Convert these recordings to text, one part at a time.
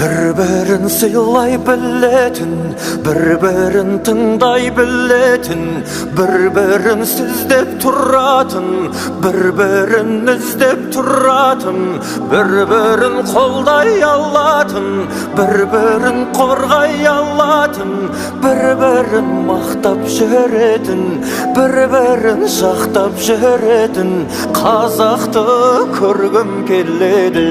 Бір-бірін сыйлай білетін, бір-бірін тыңдай білетін, бір-бірін сіздеп тұратын, бір-бірін іздеп тұратын, бір-бірін қолдай алатын, бір-бірін қорғай алатын, бір-бірін мақтап жүретін, бір-бірін жақтап жүретін қазақты көргім келеді.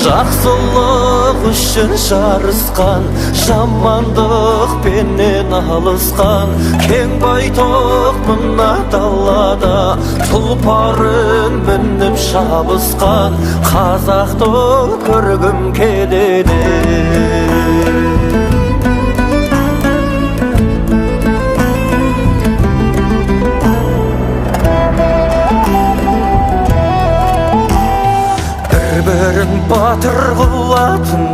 Жақсылық үшін жарысқан, жамандықпенен алысқан, кең байтақ мына далада тұлпарын мініп шабысқан қазақты көргім келеді. Бір-бірін батыр қылатын,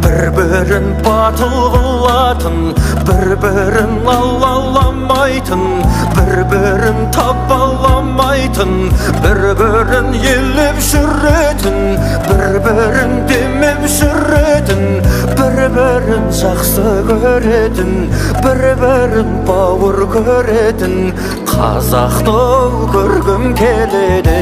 бір-бірін батыл қылатын, бір-бірін алаламайтын, бір-бірін табаламайтын, бір-бірін елеп жүретін, бір-бірін демеп жүретін, бір-бірін жақсы көретін, бір-бірін бауыр көретін қазақты көргім келеді.